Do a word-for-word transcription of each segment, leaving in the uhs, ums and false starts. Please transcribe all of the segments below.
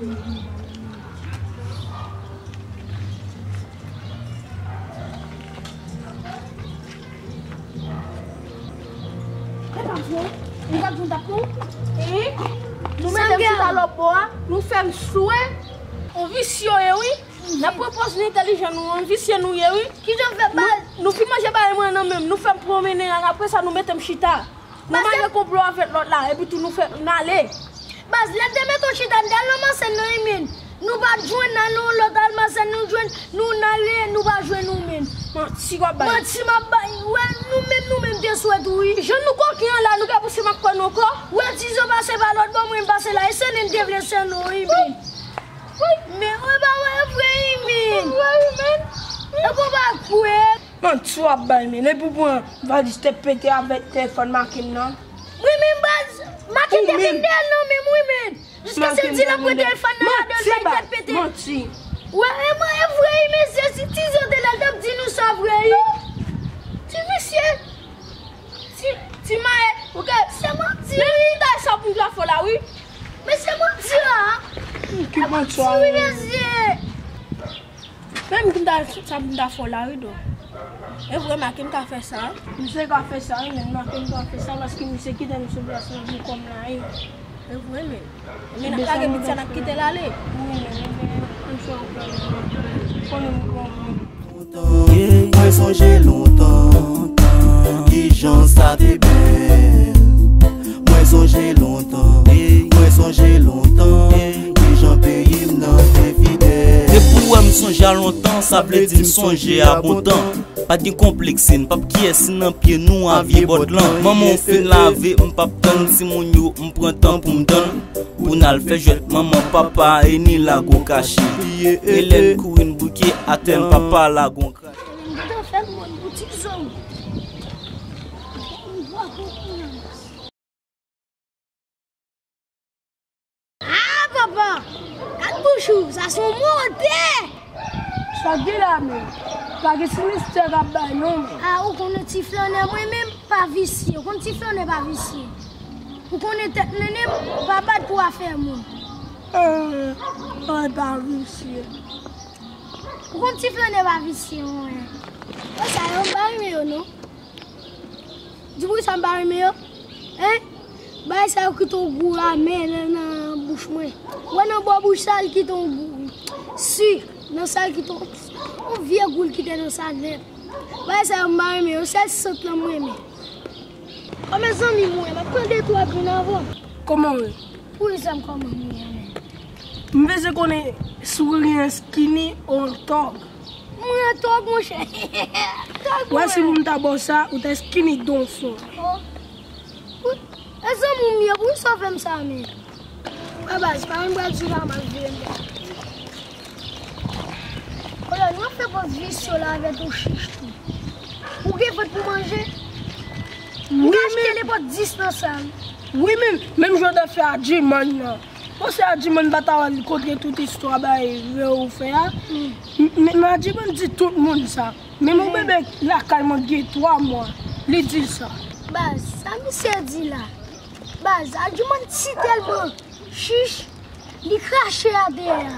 E pa vre, m pa t vin tap nou. E nou mete m chita lòt bò a, nou fè m swe. On visye yo ye, wi. N ap pran pòz nou entèlijan nou, on visye nou ye, wi. Kijan w fè bal? Nou fin manje bagay mwen nan men m, nou fè m pwomennen al, apre sa nou mete m chita. Nou mare konplo avèk lòt la, epi tou nou fè n ale. Baz, lè n te mete w chita, n t al nan Masèn nan, wi, men. Nou pa t jwenn nan yon lòt almasèn, nou jwenn, nou n ale, nou pa jwenn ou, men. Manti w ap bay. Manti m ap bay. Wè, nou menm, nou menm te swe tou, wi. Jan nou koken an la, nou ka panse m ap kwè nou ankò? Wè, Tizo pase pa lòt bò, mwen m pase la. E sènen n te vle sènen w, wi, men. Wi. Men, wè, pa wè, e vre, wi, men. E vre, wi, men. E bon, pa kwè. Manti w ap bay, men. Epi w pran valiz tèt pete avèk telefòn make m nan. Wi, men baz, make te vin dèyè l nan men m, wi, men. Jiskaske l di l ap pran telefòn nan ladan l bay tèt pete. Manti. Wè, e mwen, e vre, wi, men Jezi, Tizo te la, l t ap di nou sa vre, wi. Ti visye. Ti, ti mayè. Ok. Se manti. Men li ta sa pou m ta fè la, wi. Men se manti, a. Ki manti, wi, mesye. Menm ki m ta, sa pou m ta fè w la, wi, do. E vre, make m ka fè sa. Misye ka fè sa, wi, men make m ka fè sa, paske misye kite m sou plas nan pou kòm la, wi. E vre, men. Men n ap lage pitit sa, n ap kite l ale. Wi, men, men, men, ann fè yon plan, konnen m pran. Mwen sonje lontan, kijan sa te bèl. Mwen sonje lontan, mwen sonje lontan, kijan peyi m nan te fidèl. Depi w wè m sonje a lontan, sa vle di m sonje a bon tan. Pa t gen konplekse, n p ap kyèsi nan pye nou a vye bòt lan. Manman w fin lave, m p ap tann timoun yo, m pran tan pou m tann. Pou n al fè jwèt manman, papa, e ni lago kache. Elèn kouri n bouke atè n, papa lago n krache. Mwen te fè l mòn pou ti zòm. Ah, papa! Gad bouch ou, sa se yon motè! Sa k gen la menm? Pa gen ti mistè k ap bay non, men. Ah, ou konnen ti flannè mwen menm pa visye. Ou konn ti flannè pa visye. Ou konnen tèt nene m pa bat pou afè moun. Ah, mwen pa visye. Ou konn ti flannè pa visye, mwen. Wè sa yo, m pa renmen yo non. Di poukisa m pa renmen yo? Hein? Bagay sa yo kite yon gou amè nan, nan bouch mwen. Wè nan bò bouch sa, l kite yon gou sik. Nan sa, l kite yon, yon vye gou l kite nan sa nèt. Bagay sa yo m pa renmen yo, sèl sant lan m renmen. Kòm zanmi mwen, m ap pran de twa grenn avè w. Kòman w ye? Poukisa m kòman m ye, men? M bezwen konnen si w gen skinny ou tòg. Mwen tòg, monchè. Tòg, wè, si pou m ta ba w sa, ou ta skinny donson. Oh. Wi. E zanmi m ye, poukisa w fè m sa, men? Wè, baz, pa m pral di la, m al vire m. Kolòn, w ap fè pòz visye la avèk yon chich tou. Ou gen vant pou manje? M ka achte nenpòt dis nan sa, wi. Wi, men, menm jan w ta fè a Djiman nan. Bon, se a Djiman pa ta wè l kontre tout istwa bagay vre ou fè a. M, m, men a Djiman di tout moun sa. Menm yon bebe lakay mwen gen twa mwa, li di l sa. Baz, sa misye di la? Baz, a Djiman ti tèlman chich, li krache atè a.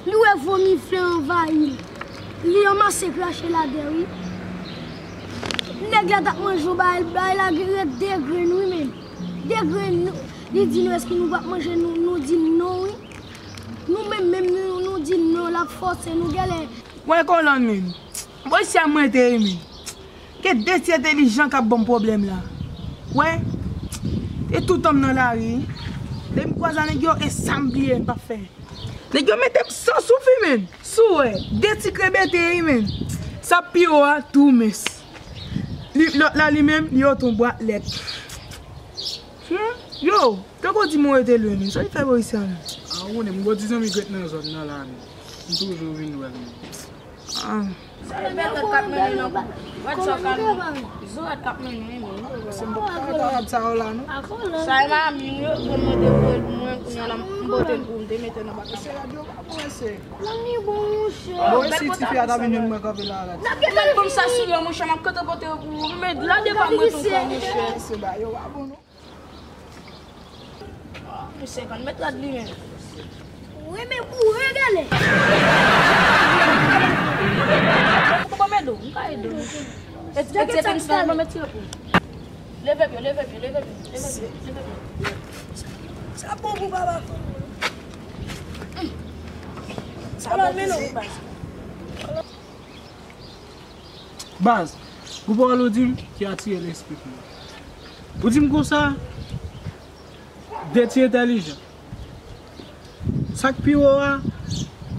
Li wè vomi fè anvayi l. Li ranmase krache l atè, wi. Nèg la t ap manje yon bagay, bagay la gen ret de grenn, wi, men. De grenn, nou, li di nou, èske nou p ap manje, nou, nou di l non, wi. Nou menm, menm, nou, nou di l non, l ap fòse nou, genlè. Wè, Kolòn, men. Polisye a mwen te renmen. Gen de ti entèlijan k ap ban m pwoblèm la. Wè, e toutan m nan lari, depi m kwaze a nèg yo, e sa m bliye m p ap fè. Nèg yo mete m san soufi, men. Si w wè, de ti krebete, wi, men. Sa pi wo a, tou mens. Li, lòt la, li menm, li otan bwat lèt. Hmm? Yo, tankou di m rete lwen, men. Sa li fè bò isi a, men? A, ou konnen, m gon ti zanmi Grèt nan zòn nan la, men. M toujou vin wè l, men. Ah. Se Bètòt k ap mennen nan kou. Wè sa w ka mennen. Zorèt k ap mennen, men. Se m t ap pale sa yo la, non? Sa e mami m yo, konn mwen te voye l pou mwen, kounye a la, m pote l pou m te mete nan baka. Se rad yo pa bon, se. Mami bon, monchè. Bon, e si tifi a ta vin jwenn mwen kanpe la, rad? Met kòm sa sou yo, monchè, m ap kanpe pote yo pou ou. Men la devan mwen tonton, monchè. Se ba yo pa bon, non? Mesye, konn met rad li menm. Ou renmen boure, gade. Ou pa mèt ou, m ka ede w. Eti, eti, eti, m sa, mwen mèt tire pou ou. Leve pye w, leve pye w, leve pye w, leve pye w, leve pye w. Sa bon pou papa fanm nan. Sa bon pou ou. Baz, gon pawòl ou di m ki atire lespri m. Ou di m konsa, de ti entèlijan. Sa k pi wo a,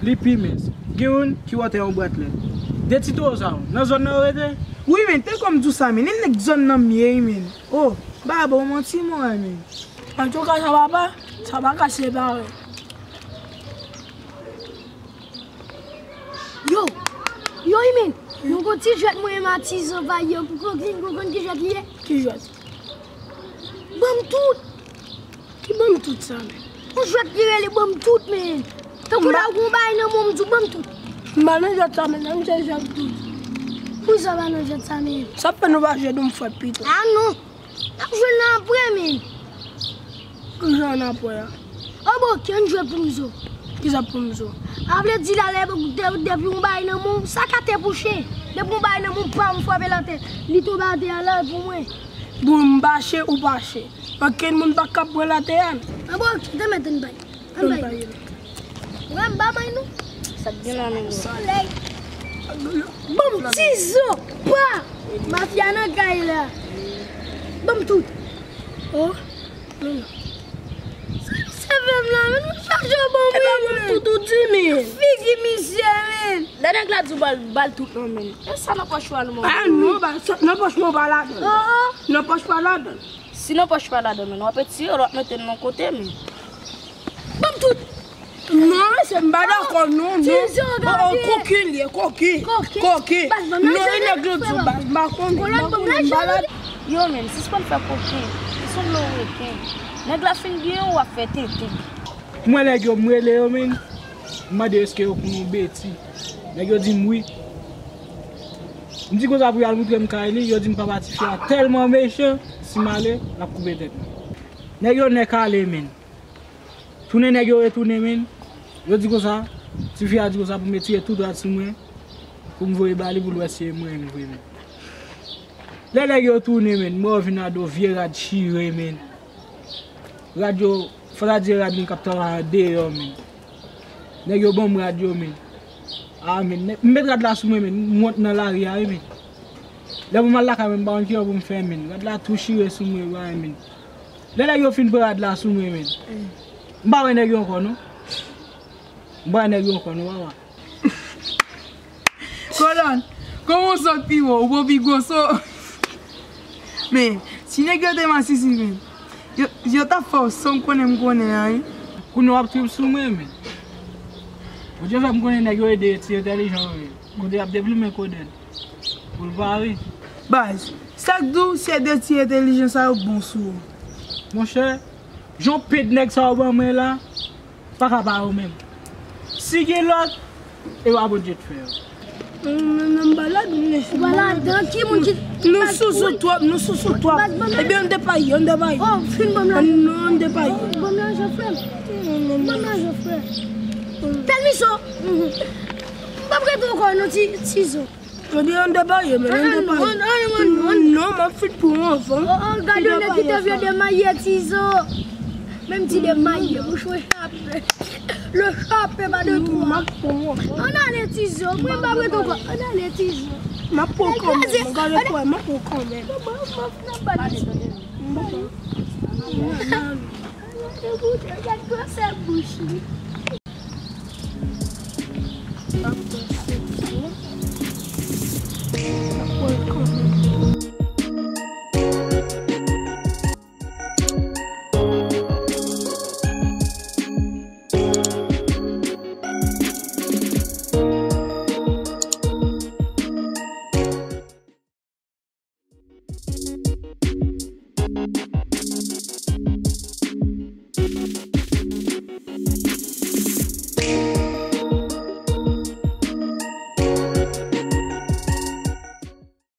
li pi mens. Gen youn ki wotè yon bwat lèt. De ti towo sa yo, nan zòn nan yo rete? Wi, men, te kòm di w sa, men, e nèg zòn nan m ye, men. O, ba bon manti, mwen, men. Antouka, sa papa, sa pa ka separe. Yo, yo, men, nou gon ti jwèt mwen e Matizo bay yo pou kokenn, kokenn ki jwèt li ye? Ki jwèt? Ban m tout. Ki ban m tout sa, men? Yon jwèt ki rele ban m tout, men. Tankou lè w gon bagay nan men w, m di w ban m tout. M pa nan jwèt sa, men, nan m se jwèt tou. Poukisa w pa nan jwèt sa, men? Sa fè nou pa jwe dou m fwèt pito? A non. N ap jwe l nan apre, men. Ki jan n apre a? O, bon, ki ann jwe pou m zo. Ki sa pou m zo? A vle di la, lè de-, depi yon bagay nan men w, sa ka te pou chen. Depi yon bagay nan men w, pam, frape l atè. Li tonbe atè a la pou mwen. Bon, m pa chen, ou pa chen. Okenn moun pa ka pran l atè a. A bon, ok, te mèt ann bay. Ann bay. Wè m pa bay nou. Sa k gen nan men nou? Solèy. Ban m Tizo, pa! Mafya nan kay la. Ban m tout. O, men non. Sa misye fè m la, men nou chache bon. E pa ban m tout ou di, men. Figi misye, men. Lè nèg la di w ba l, ba l tout non, men. E sa nan pòch ou a nou, men? A non, ba, sa, nan pòch mwen pa ladan. O, o. Nan pòch pa ladan. Si nan pòch pa ladan, men, w ap etire l, w ap mete l nan kote, men. Ban m tout. Non, mesye, m pa dakò, non, non. Tizo, o, o, gade. Koki l ye, koki. Koki. Koki. Baz, ban m lajan. Non, e nèg yo di w, baz, m pa konnen, m pa konnen, m pa la. Yo, men, sispann fè koki. Ou sanble yon reken. Nèg la fin gen w, w ap fè tenten. M wè nèg yo, m rele yo, men. M mande yo èske yo konn yon Beti. Nèg yo di m wi. M di konsa pou y al moutre m kay li, yo di m papa tifi a tèlman mechan, si m ale, l ap koupe tèt mwen. Nèg yo nèk ale, men. Tounen nèg yo retounen, men. Yo di konsa, tifi a di konsa pou m retire tout rad sou mwen, pou m voye ba li pou l wè si e mwen m vre, men. Lè nèg yo tounen, men, m wè yo vin ak yon vye rad chire, men. Rad yo, fò ta di rad moun k ap travay andeyò, men. Nèg yo ban m rad yo, men. A, men, nèg, m met rad la sou mwen, men. M wont nan lari a, wi, men. Lè pou m al lakay mwen, m pa konn kijan pou m fè, men. Rad la tou chire sou mwen, wi, men. Lè nèg yo fin pran rad la sou mwen, men. M pa wè nèg yo ankò, non. M pa wè nèg yo ankò, non, papa. Kolòn, kòman w sot pi wo, ou pran pi gwo so? Men, si nèg yo te masisi, men, yo, yo t ap fè w san w konnen m konnen an, wi. Kounye a w ap trip sou mwen, men. Bondye fè m konnen nèg yo ede ti entèlijan yo ye. Kote y ap deplimen Koden. Pou l pare. Baz, sa k di w se de ti entèlijan sa yo k bon sou ou? Monchè, jan w ped nèg sa yo ban mwen la, pa ka pa yo menm. Si gen lòt, e pa Bondye k fè yo. Non, non, non, m pa ladan, mesye. Ou pa ladan? Ki moun ki... Nou sousou twòp, nou sousou twòp. Ebyen, ann depayi, ann depayi. Oh, fin ban m lajan. Non, ann depayi. Oh, ban m lajan, frè m. Ban m lajan, frè. Pèmiso. M p ap rete ankò non, ti, Tizo. Jodi a, ann depayi, men, ann depayi. Non, m ap fin pran w anvan. Oh, oh, gade yon nèg ki te vle demaye Tizo. Menm ti demaye, bouch mwen chape. Le chape pa de twa. M ap pran w anvan. Ann ale Tizo, mwen m p ap rete ankò. Ann ale Tizo. M ap pran w kanmenm, gade kwè, m ap pran w kanmenm. Mwen, mwen, mwen, mwen, mwen, mwen, mwen, gade gwosè bouch li.